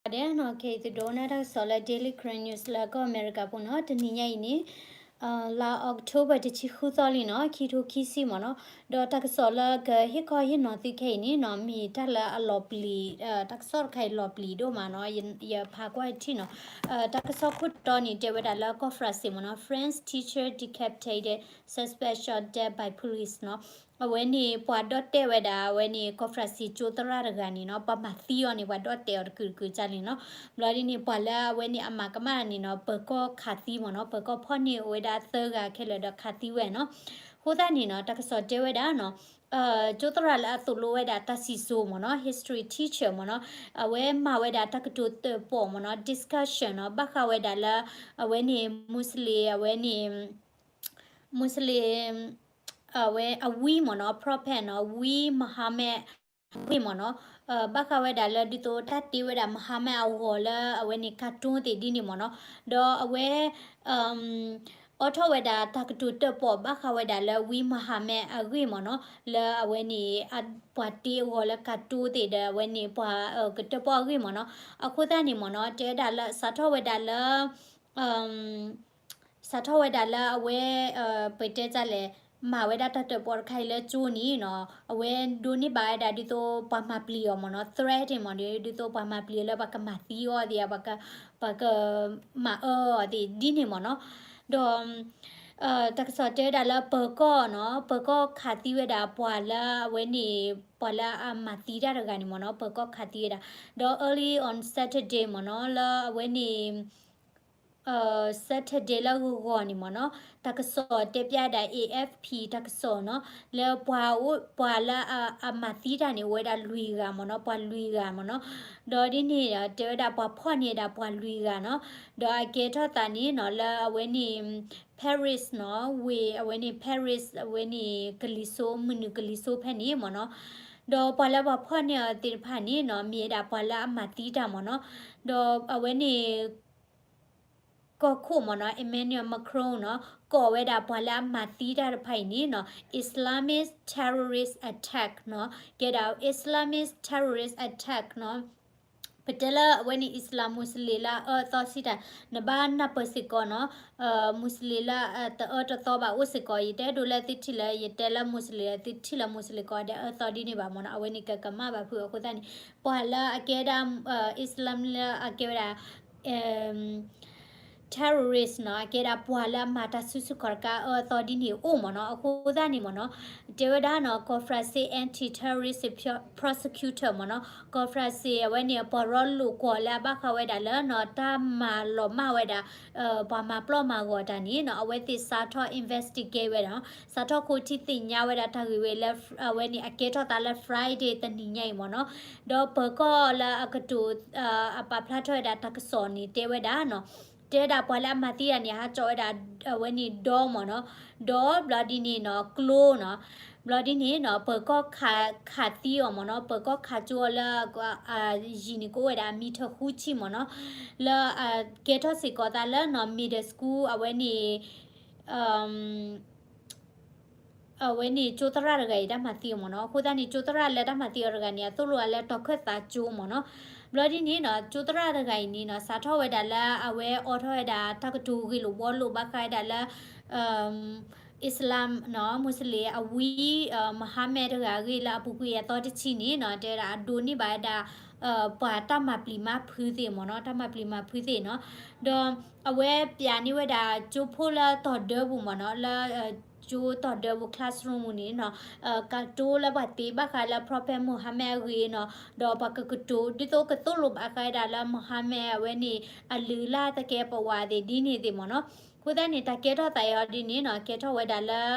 ဒဲးနီၤ ခဲအံၤသုဒိကနၣ်တၢ်ကစီၣ်လၢ Daily Karen News လၢကီၢ်အမဲရကၤပူၤနီၤ, တနံၤညါအံၤန့ၣ် လါ October တဆံဃုသီလံနီၤ, ခံထိခံဆံမ့ၢ်နီၤ, ဒီးတၢ်ကစီၣ်လၢကဟ့ၣ်ခီဟ့ၣ်နီၤသုခဲအံၤန့ၣ်နီၤ မ့ၢ်တၢ်လၢအလီၤပျံၤ, တၢ်ကစီၣ်တခါအံၤလီၤပျံၤဒိၣ်မးနီၤ, ယဖးကွၢ်ထံၣ်နီၤ, တၢ်ကစီၣ်ခိၣ်တီန့ၣ် တဲဝဲဒၣ်လၢကီၢ် France မ့ၢ်နီၤ, French teacher decapitated, suspect shot dead by police နီၤ. အဝဲန့ၣ်ပှၤဒီၣ်တဲာ်ဝဲဒၣ် အဝဲန့ၣ် ကီၢ် France ကၠိသရၣ်တဂၤန့ၣ်နီၤ, ပှၤမၤသံအီၤန့ၣ် ပှၤဒီၣ်တဲာ်အီၤတကုာ်တကုာ်ကၢ်န့ၣ်နီၤ. ဘျီဒ်န့ၣ် ပှၤလၢအဝဲန့ၣ်အမၤကမၣ်န့ၣ်နီၤ ပၢၤကီၢ်ခးသံမ့ၢ်နီၤ, ပၢၤကီၢ်ဖီၣ်န့ၢ်ဝဲဒၣ်သၢဂၤခဲလၢာ်ဒီးခးသံဝဲနီၤ. အဃိသတးန့ၣ်နီၤ တၢ်ကစီၣ်တဲဝဲဒၣ်နီၤ ကၠိသရၣ်လၢအသိၣ်လိဝဲဒၣ်တၢ်စံၣ်စိၤမ့ၢ်နီၤ, history teacher မ့ၢ်နီၤ, အဝဲမၤဝဲဒၣ်တၢ်ကတိၤတၢၣ်ပီၣ်မ့ၢ်နီၤ, discussion နီၤ, ဘၣ်ဃးဝဲဒၣ်လၢ အဝဲန့ၣ် Muslim အဝဲန့ၣ် Muslim အဝဲအဝံမ့ၢ်နီၤ, prophet နီၤ, ဝံ Muhammad အဂ့ၢ်မ့ၢ်နီၤ, ဘၣ်ဃးဝဲဒၣ်လၢဒ်သိးတၢ်တ့ဝဲဒၣ် Muhammad အဂီၤလၢအဝဲန့ၣ် cartoon သ့ၣ်ဒ်န့ၣ်မ့ၢ်နီၤ, ဒီးအဝဲ အိးထီၣ်ဝဲဒၣ်တၢ်ကတိၤတၢၣ်ပီၣ်ဘၣ်ဃးဝဲဒၣ်လၢဝံ Muhammad အဂ့ၢ်မ့ၢ်နီၤ, လၢအဝဲန့ၣ် ပှၤတ့အဂီၤလၢ cartoon သ့ၣ်ဒီးအဝဲန့ၣ်ပှၤကတၢၣ်ပီၣ်အဂ့ၢ်မ့ၢ်နီၤ. အဃိသတးန့ၣ်မ့ၢ်နီၤ တဲဝဲဒၣ်လၢစးထီၣ်ဝဲဒၣ်လၢ စးထီၣ်ဝဲဒၣ်လၢအဝဲ ပတဲတၢ်လဲၣ်, မၤဝဲဒၣ်တၢ်တၢၣ်ပီၣ်တခါအံၤလၢကၠိန့ၣ်နီၤ, အဝဲဒိးန့ၢ်ဘၣ်ဝဲဒၣ်ဒ်သိးပှၤမၤပျံၤအီၤမ့ၢ်နီၤ, threat မ့ၢ်နီၤ, ဒ်သိးပှၤမၤပျံၤအီၤလၢပှၤကမၤသံအီၤသ့ၣ်, ပှၤကမၤအၢအီၤသ့ၣ်ဒ်န့ၣ်မ့ၢ်နီၤ. ဒီး တၢ်ကစီၣ်တဲဝဲဒၣ်လၢပၢၤကီၢ်နီၤ, ပၢၤကီၢ်ခးသံဝဲဒၣ်ပှၤလၢအဝဲန့ၣ် ပှၤလၢအမၤသံတၢ်တဂၤန့ၣ်မ့ၢ်နီၤ, ပၢၤကီၢ်ခးသံဝဲဒၣ်. ဒီး early on Saturday မ့ၢ်နီၤ, လၢအဝဲန့ၣ် Saturday လၢဂီၤဂီၤန့ၣ်မ့ၢ်နီၤ, တၢ်ကစီၣ်တဲပျဲဒၣ် A F P တၢ်ကစီၣ်နီၤ, လၢပှၤအိၣ် ပှၤလၢအမၤသံတၢ်န့ၣ် အိၣ်ဝဲဒၣ်လွံၢ်ဂၤမ့ၢ်နီၤ, ပှၤလွံၢ်ဂၤမ့ၢ်နီၤ. ဒီးဒ်န့ၣ်ဒီး တဲဝဲဒၣ်ပှၤဖီၣ်န့ၢ်ဒၣ်ပှၤလွံၢ်ဂၤနီၤ, ဒီးအကဲထီၣ်သးန့ၣ်နီၤ လၢအဝဲန့ၣ် Paris နီၤ, ဝ့ၢ်အဝဲန့ၣ် Paris အဝဲန့ၣ် ကလံၤစိး မုၢ်နုာ်ကလံၤစိးဖဲန့ၣ်မ့ၢ်နီၤ. ဒီးပှၤလၢပှၤဖီၣ်န့ၢ်အီၤသ့ၣ်တဖၣ်န့ၣ်နီၤ မ့ၢ်ဝဲဒၣ်ပှၤလၢအမၤသံတၢ်မ့ၢ်နီၤ. ဒီးအဝဲန့ၣ် ကီၢ်ခိၣ်မ့ၢ်နီၤ Emmanuel Macron နီၤ ကိးဝဲဒၣ်ပှၤလၢအမၤသံတၢ်တဖၣ်အံၤန့ၣ်နီၤ Islamist terrorist attack နီၤ, ကဲဒၣ် Islamist terrorist attack နီၤ. ပတဲလၢအဝဲန့ၣ် Islam Muslim လၢအအၢအသီစံးတၢ် နဘၣ်နၢ်ပၢၢ်စ့ၢ်ကီးနီၤ, Muslim လၢတအၢတသီဘၣ်အိၣ်စ့ၢ်ကီး, ယတဲဒိးလၢသုထံၣ်လၢ ယတဲလၢ Muslim သုထံၣ်လၢ Muslim ကိးဂၤဒဲးအၢသီဒ်န့ၣ်ဘၣ်မ့ၢ်နီၤ, အဝဲန့ၣ်ကကမၣ်ဘၣ်ဖုးအဃိသတးန့ၣ် ပှၤလၢအကဲဒၣ် Islam လၢအကဲဝဲဒၣ် terrorist နီၤ, အကဲဒၣ်ပှၤလၢအမၤတၢ်စုဆူၣ်ခီၣ်တကးအၢအသီဒ်န့ၣ်အိၣ်မ့ၢ်နီၤ. အဃိသတးန့ၣ်မ့ၢ်နီၤ တဲဝဲဒၣ်နီၤ ကီၢ် France anti-terrorist prosecutor မ့ၢ်နီၤ, ကီၢ် France အဝဲန့ၣ် ပှၤရီလိာ်ကွီၢ်လၢအဘၣ်ဃးဝဲဒၣ်လၢနီၤ တၢ်မၤလီၤမၢ်ဝဲဒၣ် ပှၤမၤပျီၢ်မၤဂီၤတၢ်န့ၣ်နီၤ အဝဲသ့ၣ်စးထီၣ် investigate ဝဲဒၣ်နီၤ, စးထီၣ်ခိးထံသ့ၣ်ညါဝဲဒၣ်တၢ်ဂ့ၢ်ဝဲလၢ အဝဲန့ၣ်အကဲထီၣ်သးလၢ Friday တနံၤညါအံၤမ့ၢ်နီၤ, ဒီးပၢၤကီၢ်လၢအကတိၤ အပာ်ဖျါထီၣ်ဝဲဒၣ်တၢ်ကစီၣ်န့ၣ် တဲဝဲဒၣ်နီၤ, တဲဝဲဒၣ်ပှၤလၢအမၤသံတၢ်န့ၣ် ဟးကၠီဝဲဒၣ် အဝဲန့ၣ်ဒီမ့ၢ်နီၤ, ဒီဘျီဒ်န့ၣ်နီၤ ကျိနီၤ, ဘျီဒ်န့ၣ်နီၤ ပၢၤကီၢ်ခးသံအီၤမ့ၢ်နီၤ, ပၢၤကီၢ်ခးကၠိအီၤလၢ ယံၤန့ၣ် ကအိၣ်ဝဲဒၣ်အမံထၢဃုဆံမ့ၢ်နီၤ, လၢအကဲထီၣ်စ့ၢ်ကီးသးလၢနီၤ middle school အဝဲန့ၣ် အဝဲန့ၣ် ကၠိသရၣ်တဂၤအံၤ တၢ်မၤသံအီၤမ့ၢ်နီၤ. အဃိသတးန့ၣ် ကၠိသရၣ်လၢတၢ်မၤသံအီၤတဂၤန့ၣ် အသိၣ်လိအီၤလၢတီၤခၢၣ်သးကၠိမ့ၢ်နီၤ. ဘျီဒ်န့ၣ်နီၤ ကၠိသရၣ်တဂၤအံၤန့ၣ်နီၤ စးထီၣ်ဝဲဒၣ်လၢအဝဲအိးထီၣ်ဝဲဒၣ် တၢ်ကတိၤဂ့ၢ်လိာ်ဘှီလိာ်ဘၣ်ဃးဝဲဒၣ်လၢ Islam နီၤ Muslim အဝံ Muhammad တဂၤအဂ့ၢ်လၢအပူၤကွံာ်အသီတဆံန့ၣ်နီၤ တဲဝဲဒၣ်အဒိးန့ၢ်ဘၣ်ဝဲဒၣ် ပှၤတၢ်မၤပျံၤမၤဖုးသ့ၣ်မ့ၢ်နီၤ, တၢ်မၤပျံၤမၤဖုးသ့ၣ်နီၤ. ဒီးအဝဲပျးန့ၢ်ဝဲဒၣ်ကၠိဖိလၢတီၤဒၢပူၤမ့ၢ်နီၤ, လၢကၠိတီၤဒၢပူၤ classroom ပူၤန့ၣ်နီၤ, ကတိၤလၢပှၤသ့ဘၣ်ဃးလၢ Prophet Muhammad အဂ့ၢ်နီၤ, ဒီးပှၤကကတိၤ ဒ်သိးကသိၣ်လိဘၣ်ဃးဝဲဒၣ်လၢ Muhammad အဝဲန့ၣ် အလုၢ်အလၢ်သကဲးပဝးသ့ၣ်ဒ်န့ၣ်သ့ၣ်မ့ၢ်နီၤ. အဃိသတးန့ၣ် တၢ်ကဲထီၣ်သးအံၤဒ်န့ၣ်နီၤ ကဲထီၣ်ဝဲဒၣ်လၢ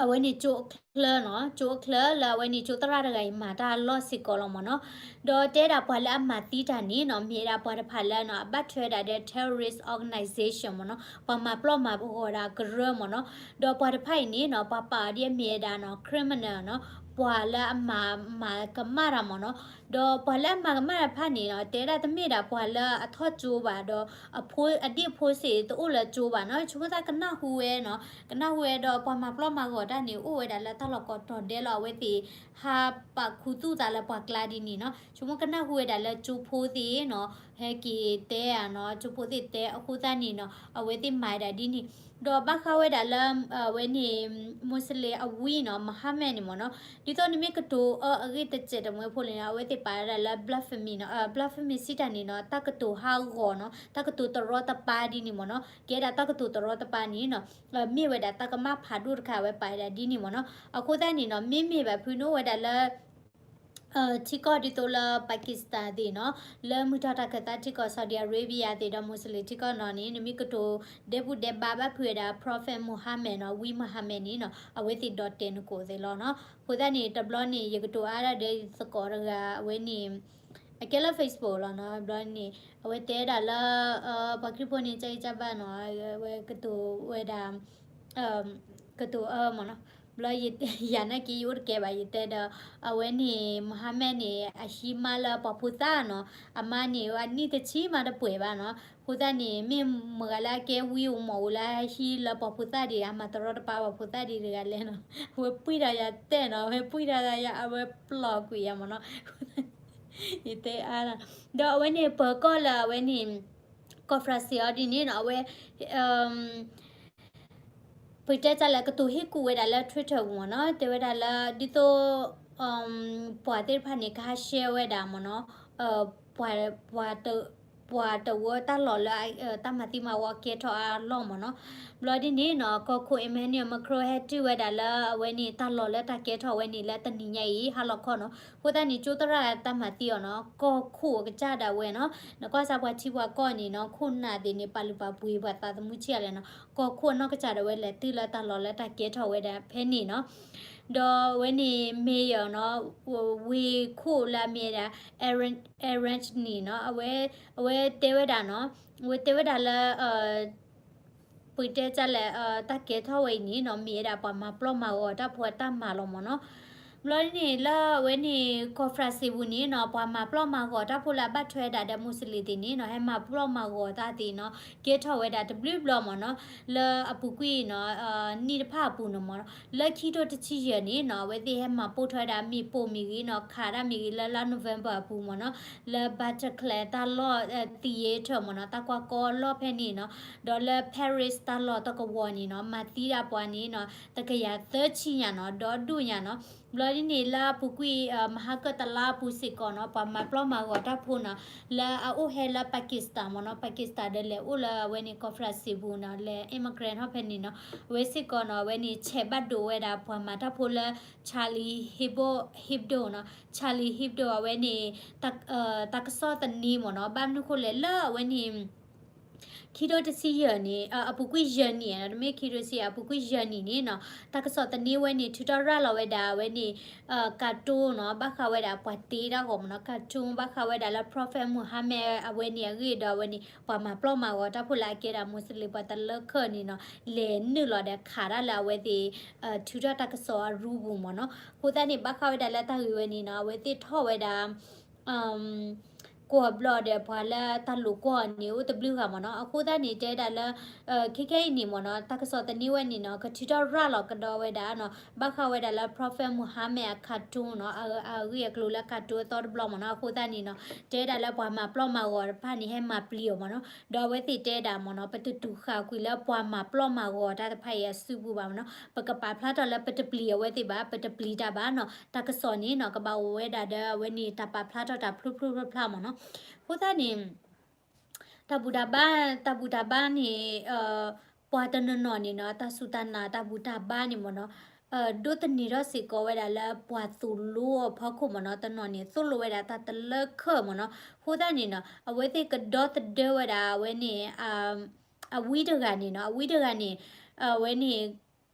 အဝဲန့ၣ်ကၠိအချၢနီၤ, ကၠိအချၢလၢအဝဲန့ၣ်ကၠိသရၣ်တဂၤအံၤမၤတၢ်အလီၢ်စ့ၢ်ကီးလီၤမ့ၢ်နီၤ. ဒီးတဲဒၣ်ပှၤလၢအမၤသံတၢ်န့ၣ်နီၤ မ့ၢ်ဝဲဒၣ်ပှၤတဖၣ်လၢနီၤ အဘၣ်ထွဲဒၣ်ဒီး terrorist organization မ့ၢ်နီၤ, ပှၤမၤပျီၢ်မၤဂီၤဒၣ်ကရၢမ့ၢ်နီၤ. ဒီးပှၤတဖၣ်အံၤန့ၣ်နီၤ ပှၤပာ်အီၤဒ်အမ့ၢ်ဝဲဒၣ်နီၤ criminal နီၤ, ပှၤလၢအမၤ မၤကမၣ်တၢ်မ့ၢ်နီၤ. ဒီးပှၤလၢအမၤကမၣ်တဖၣ်န့ၣ်နီၤ တဲဒၣ်တမ့ၢ်ဒၣ်ပှၤလၢအထီၣ်ကၠိဘၣ်ဒီး အဖိ အဒ့ၣ်ဖိစ့ၢ်တအိၣ်လၢကၠိဘၣ်နီၤ. ဆိကမိၣ်သးကနၢ်ဟူဝဲနီၤ, ကနၢ်ဟူဝဲဒီးပှၤမၤပျီမၤဂီၤတၢ်န့ၣ် အိၣ်ဝဲဒၣ်လၢတၢ်လီၢ်ကိးတီၤဒဲးလီၤ. အဝဲသ့ၣ်ဟးပာ်ခူသူၣ်သးလၢပှၤကျါဒ်န့ၣ်နီၤ. ဆိကမိၣ်ကနၢ်ဟူဝဲဒၣ်လၢကၠိဖိသ့ၣ်နီၤ ဟဲက့ၤတဲဧါနီၤ, ကၠိဖိသ့ၣ်တဲအဃိသတးန့ၣ်နီၤ အဝဲသ့ၣ်မၤဝဲဒၣ်ဒ်န့ၣ်. ဒီးဘၣ်ဃးဝဲဒၣ်လၢ အဝဲန့ၣ် Muslim အဝံနီၤ Muhammad န့ၣ်မ့ၢ်နီၤ, ဒ်သိးနမ့ၢ်ကတိၤအၢအဂ့ၢ်တစဲးတမှဲဖိလံနီၤ အဝဲသ့ၣ်ပာ်ဝဲဒၣ်လၢ blasphemy နီၤ, blasphemy စံးတၢ်န့ၣ်နီၤ တၢ်ကတိၤဟးဂီၤနီၤ, တၢ်ကတိၤတရီတပါဒ်န့ၣ်မ့ၢ်နီၤ. ကဲဒၣ်တၢ်ကတိၤတရီတပါန့ၣ်နီၤ မ့ၢ်ဝဲဒၣ်တၢ်ကမၣ်ဖးဒိၣ်တခါ အဝဲပာ်ဝဲဒၣ်ဒ်န့ၣ်မ့ၢ်နီၤ. အဃိသတးန့ၣ်နီၤ မ့မ့ၢ်ဘၣ်ဖုးန့ၣ်အိၣ်ဝဲဒၣ်လၢ ထံကီၢ်ဒ်သိးလၢ Pakistan သ့ၣ်နီၤ, လၢမုၢ်ထီၣ်တၢ်ခၢၣ်သးထံကီၢ် Saudi Arabia သ့ၣ်ဒီး Muslim ထံကီၢ်နီၤန့ၣ် နမ့ၢ်ကတိၤဒဲဘူၣ်ဒဲဘါဘၣ်ဖုးဝဲဒၣ် Prophet Muhammad နီၤ, ဝံ Muhammad န့ၣ်နီၤ အဝဲသ့ၣ်ဒီးတဲနကိးသ့လီၤနီၤ. အဃိသတးန့ၣ် တဘျီန့ၣ် ယကတိၤအါဒၣ်ဒီးသကိးတဂၤ အဝဲန့ၣ် အကဲလၢ Facebook လီၤနီၤ. တဘျီန့ၣ် အဝဲတဲဒၣ်လၢ ပှၤခရံာ်ဖိန့ၣ် ကၢ်အံၤကၢ်ဘၣ်နီၤ, အဝဲကတိၤဝဲဒၣ် ကတိၤအၢမ့ၢ်နီၤ. ဘျီယနာ်က့ယအိၣ်တကဲဘၣ် ယတဲဒီး အဝဲန့ၣ် Muhammad န့ၣ် အဟံးမါလၢပှၤဖိသၣ်နီၤ, အမါန့ၣ် အနံၣ်တဆံမးတပှဲၤဘၣ်နီၤ. အဃိသတးန့ၣ် မ့ၢ်မတၤဂၤလၢအကဲဝံဧိၤမီၣ်ဧိၤလၢဟံးလၢပှၤဖိသၣ်ဒံး အမၤတရီတပါပှၤဖိသၣ်ဒံးတဂၤလဲၣ်နီၤ. အဝဲပှံၢ်ဒီးယၤတဲနီၤ, အဝဲပှံၢ်ဒီးယၤ အဝဲပျီကွံာ်ယၤမ့ၢ်နီၤ. ယတဲအါ, ဒီးအဝဲန့ၣ်ပၢၤကီၢ်လၢအဝဲန့ၣ် ကီၢ်ဖရၣ်စ့ၣ်အီၤဒ်န့ၣ်နီၤ, အဝဲ ပတဲတၢ်လၢကတိၤဟ့ၣ်ကူၣ်ဝဲဒၣ်လၢ Twitter ပူၤမ့ၢ်နီၤ, တဲဝဲဒၣ်လၢ ဒ်သိး ပှၤသ့ၣ်တဖၣ်န့ၣ် ကဟး share ဝဲဒၣ်မ့ၢ်နီၤ, ပှၤ ပှၤတဝၢတၢ်လီၢ်လၢ တၢ်မၤသံမၤဝီကဲထီၣ်အလီၢ်မ့ၢ်နီၤ. ဘျီဒ်န့ၣ်နီၤ ကီၢ်ခိၣ် Emmanuel Macron ဟဲတုၤဝဲဒၣ်လၢအဝဲန့ၣ် တၢ်လီၢ်လၢတၢ်ကဲထီၣ်ဝဲန့ၣ်လၢတနံၤညါအံၤ ဟါလီၤခီနီၤ. အဃိသတးန့ၣ် ကၠိသရၣ်တၢ်မၤသံအီၤနီၤ ကီၢ်ခိၣ်အကစၢ်ဒၣ်ဝဲနီၤ, နကွၢ်စၢ်ပှၤထံပှၤကီၢ်န့ၣ်နီၤ ခိၣ်နၢ်သ့ၣ်န့ၣ် ပာ်လုၢ်ပာ်ပှ့ၤပှၤသးသမူဆံးအါလဲၣ်နီၤ, ကီၢ်ခိၣ်အနီၢ်ကစၢ်ဒၣ်ဝဲ လဲၤတုၤလၢတၢ်လီၢ်လၢတၢ်ကဲထီၣ်ဝဲဒၣ်ဖဲန့ၣ်နီၤ. ဒီးအဝဲန့ၣ် mayor နီၤ ဝ့ၢ်ခိၣ်လၢအမ့ၢ်ဒၣ် Orange န့ၣ်နီၤ အဝဲတဲဝဲဒၣ်နီၤ, အဝဲတဲဝဲဒၣ်လၢ ပတဲတၢ်လဲၣ် တၢ်ကဲထီၣ်ဝဲအံၤန့ၣ်နီၤ မ့ၢ်ဝဲဒၣ်ပှၤမၤပျီမၤဂီၤတၢ်ဖိအတၢ်မၤလီၤမ့ၢ်နီၤ. ဘျီန့ၣ်လၢအဝဲန့ၣ် ကီၢ်ဖရၣ်စ့ၣ်ပူၤန့ၣ်နီၤ ပှၤမၤပျီမၤဂီၤတၢ်ဖိလၢအဘၣ်ထွဲဒၣ်ဒီး Muslim သ့ၣ်န့ၣ်နီၤ ဟဲမၤပျီမၤဂီၤတၢ်သ့ၣ်နီၤ ကဲထီၣ်ဝဲဒၣ်တဘျုးဘျီမ့ၢ်နီၤ. လၢအပူၤကွံာ်နီၤ နံၣ်တဖၣ်အပူၤန့ၣ်မ့ၢ်နီၤ လၢခံထိတဆံယဲၢ်န့ၣ်နီၤ အဝဲသ့ၣ်ဟဲမၤပိၢ်ထွဲဒၣ်မ့ၣ်ပိၢ်မ့ၢ်ဂ့ၤနီၤ ခးတၢ်မ့ၢ်ဂ့ၤလၢလါ November အပူၤမ့ၢ်နီၤ လၢ Bataclan တၢ်လီၢ် theater မ့ၢ်နီၤ တၢ်ကွၢ်ကီလီၢ်ဖဲန့ၣ်နီၤ. ဒီးလၢ Paris တၢ်လီၢ်တကဝီၤန့ၣ်နီၤ မၤသံဒၣ်ပှၤန့ၣ်နီၤ တကယၤသၢဆံညါနီၤ ဒီဒူၣ်ညါနီၤ. ဘျီဒ်န့ၣ် လၢအပူၤကွံာ် မဟါကတလါအပူၤစ့ၢ်ကီးနီၤ ပှၤမၤပျီမၤဂီၤတၢ်ဖိနီၤ လၢအအိၣ်ဟဲလၢ Pakistan မ့ၢ်နီၤ Pakistan ဒီးလဲၤအိၣ်လၢအဝဲန့ၣ် ကီၢ်ဖရၣ်စ့ၣ်ပူၤနီၤ လဲၤ immigrant ထီၣ်ဖဲန့ၣ်နီၤ အဝဲစ့ၢ်ကီးနီၤ အဝဲန့ၣ်ဆဲးဘၣ်ဒိဝဲဒၣ်ပှၤမၤတၢ်ဖိလၢ Charlie Hebdo နီၤ Charlie Hebdo အဝဲန့ၣ် တၢ်ကစီၣ်သန့မ့ၢ်နီၤ ဘၣ်မနုၤဃိလဲၣ်လၢအဝဲန့ၣ် ခံထိတဆံယဲၢ်န့ၣ် အပူၤကွံာ်ယဲၢ်နံၣ်နီၤ တမ့ၢ်ခံထိတဆံ အပူၤကွံာ်ယဲၢ်နံၣ်န့ၣ်နီၤ တၢ်ကစီၣ်သန့ဝဲန့ၣ် ထုးထီၣ်ရၤလီၤဝဲဒၣ်အဝဲန့ၣ် cartoon နီၤ ဘၣ်ဃးဝဲဒၣ်ပှၤတ့တၢ်ဂီၤမ့ၢ်နီၤ cartoon ဘၣ်ဃးဝဲဒၣ်လၢ Prophet Muhammad အဝဲန့ၣ်အဂ့ၢ်ဒီးအဝဲန့ၣ် ပှၤမၤပျီမၤဂီၤတၢ်ဖိလၢအကဲဒၣ် Muslim ပှၤတလၢခၢၣ်န့ၣ်နီၤ လဲၤနုာ်လီၤဒီးခးတၢ်လၢအဝဲသ့ၣ် ထုးထီၣ်တၢ်ကစီၣ်အရူပူၤမ့ၢ်နီၤ. အဃိသတးန့ၣ် ဘၣ်ဃးဝဲဒၣ်လၢတၢ်ဂ့ၢ်ဝဲန့ၣ်နီၤ အဝဲသ့ၣ်ထီၣ်ဝဲဒၣ် ကွီၢ်ဘျီၣ်ဒီးပှၤလၢတၢ်လိာ်ကွီၢ်န့ၣ် အိၣ်တဘျုးဂၤမ့ၢ်နီၤ. အဃိသတးန့ၣ် တဲဒၣ်လၢ ခဲခဲအံၤန့ၣ်မ့ၢ်နီၤ တၢ်ကစီၣ်သန့ဝဲန့ၣ်နီၤ ကထုးထီၣ်ရၤလီၤကဒီးဝဲဒၣ်နီၤ ဘၣ်ဃးဝဲဒၣ်လၢ Prophet Muhammad အ cartoon နီၤ အဂ့ၢ်အကျိၤလၢ cartoon အသီတဘျီမ့ၢ်နီၤ. အဃိသတးန့ၣ်နီၤ တဲဒၣ်လၢပှၤမၤပျီမၤဂီၤတဖၣ်န့ၣ် ဟဲမၤပျံၤအီၤမ့ၢ်နီၤ. ဒီးအဝဲသ့ၣ်တဲဒၣ်မ့ၢ်နီၤ ပတတူၢ်ဃာ်ကွံာ်လၢပှၤမၤပျီမၤဂီၤတၢ်တဖၣ်အံၤအစုပူၤဘၣ်မ့ၢ်နီၤ. ပကပာ်ဖျါထီၣ်လၢပတပျံၤအဝဲသ့ၣ်ဘၣ် ပတပျံၤတၢ်ဘၣ်နီၤ. တၢ်ကစီၣ်န့ၣ်နီၤ ကဘၣ်အိၣ်ဝဲဒၣ်ဒီးအဝဲန့ၣ် တၢ်ပာ်ဖျါထီၣ်တၢ်ဖျိဖျိဖျါဖျါမ့ၢ်နီၤ. အဃိသတးန့ၣ် တၢ်ဘူၣ်တၢ်ဘါ တၢ်ဘူၣ်တၢ်ဘါန့ၣ် ပှၤတနီၤနီၤန့ၣ်နီၤ တၢ်စူၢ်တၢ်နာ်တၢ်ဘူၣ်တၢ်ဘါန့ၣ်မ့ၢ်နီၤ ဒိးသန့ၤထီၣ်စ့ၢ်ကီးဝဲဒၣ်လၢပှၤသိၣ်လိအဖီခိၣ်မ့ၢ်နီၤ. တနီၤန့ၣ် သိၣ်လိဝဲဒၣ်တၢ်တလၢခၢၣ်မ့ၢ်နီၤ. အဃိသတးန့ၣ်နီၤ အဝဲသ့ၣ်ကဒီသဒၢဝဲဒၣ်အဝဲန့ၣ် အဝံတဂၤန့ၣ်နီၤ အဝံတဂၤန့ၣ် အဝဲန့ၣ်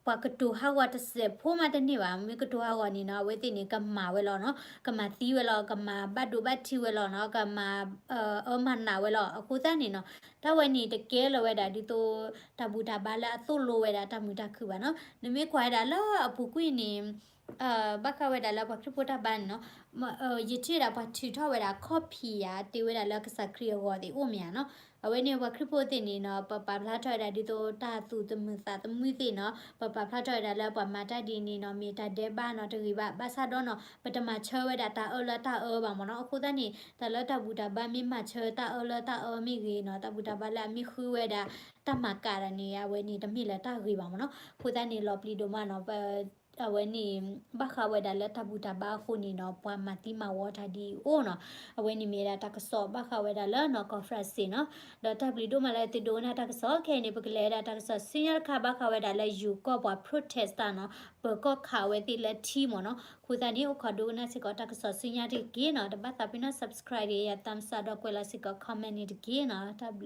ပှၤကတိၤဟးဂီၤတစဲးဖိမးတန့ၢ်ဘၣ်. မ့ၢ်ကတိၤဟးဂီၤန့ၣ်နီၤ အဝဲသ့ၣ်န့ၣ် ကမၤဝဲလီၤနီၤ ကမၤသံဝဲလီၤ ကမၤဘၣ်ဒိဘၣ်ထံးဝဲလီၤနီၤ ကမၤအၢမၤနးဝဲလီၤ. အဃိသတးန့ၣ်နီၤ တၢ်ဝဲန့ၣ်တကဲလၢၤဝဲဒၣ်ဒ်သိး တၢ်ဘူၣ်တၢ်ဘါလၢအသိၣ်လိဝဲဒၣ်တၢ်မုာ်တၢ်ခုၣ်ဘၣ်နီၤ. နမ့ၢ်ကွၢ်ဝဲဒၣ်လၢအပူၤကွံာ်န့ၣ် ဘၣ်ဃးဝဲဒၣ်လၢပှၤခရံာ်ဖိတၢ်ဘါန့ၣ်နီၤ, ယထံၣ်ဝဲဒၣ်ပှၤထုးထီၣ်ဝဲဒၣ် copy ယၤ တ့ဝဲဒၣ်လၢကစၢ်ခရံာ်အဂီၢ်သ့ၣ်အိၣ်မ့ၢ်ဧါနီၤ. အဝဲန့ၣ်ပှၤခရံာ်ဖိသ့ၣ်န့ၣ်နီၤ ပပာ်ဖျါထီၣ်ဝဲဒၣ်ဒ်သိးတၢ်သူၣ်သမုာ်သးသမုာ်သ့ၣ်နီၤ, ပပာ်ဖျါထီၣ်ဝဲဒၣ်လၢပှၤမၤတၢ်ဒ်န့ၣ်နီၤ မ့ၢ်တၢ်ဒဲးဘးနီၤ တဂ့ၤဘၣ်. ဘၣ်ဆၣ်ဒီးနီၤ ပတမၤဆၢဝဲဒၣ်တၢ်အၢလၢတၢ်အၢဘၣ်မ့ၢ်နီၤ. အဃိသတးန့ၣ် တၢ်လၢတၢ်ဘူၣ်တၢ်ဘါမ့ၢ်မၤဆၢတၢ်အၢလၢတၢ်အၢမ့ၢ်ဂ့ၤနီၤ, တၢ်ဘူၣ်တၢ်ဘါလၢအမ့ၢ်ဃုဝဲဒၣ် တၢ်မၤကၤတၢ်န့ၣ် အဝဲန့ၣ်တမ့ၢ်လၢတၢ်ဂ့ၤဘၣ်မ့ၢ်နီၤ. အဃိသတးန့ၣ် လီၤပျံၤဒိၣ်မးနီၤ အဝဲန့ၣ် ဘၣ်ဃးဝဲဒၣ်လၢတၢ်ဘူၣ်တၢ်ဘါအဃိန့ၣ်နီၤ ပှၤမၤသံမၤဝီတၢ်ဒ်အံၤအိၣ်နီၤ. အဝဲန့ၣ်မ့ၢ်ဒၣ်တၢ်ကစီၣ်ဘၣ်ဃးဝဲဒၣ်လၢနီၤ conference နီၤ. ဒီးတၢ်ဘျုးဒိၣ်မးလၢသုဒိကနၣ်တၢ်ကစီၣ် ခဲအံၤန့ၣ် ပကလဲၤဝဲဒၣ်တၢ်ကစီၣ်ဆူညါတခါ ဘၣ်ဃးဝဲဒၣ်လၢယိၤကီၢ်ပှၤ protest တၢ်နီၤ ပၢၤကီၢ်ခးဝဲသ့ၣ်လၢထံမ့ၢ်နီၤ. အဃိသတးန့ၣ် အိၣ်ခိးဒိကနၣ်စ့ၢ်ကီးတၢ်ကစီၣ်ဆူညါတက့ၢ်နီၤ. တဘၣ်သးပ့ၤနီၣ် subscribe ဒီးယၤ thumbs up ဒီးကွဲးလီၤစ့ၢ်ကီး comment န့ၣ်တက့ၢ်နီၤ. တၢ်ဘျုး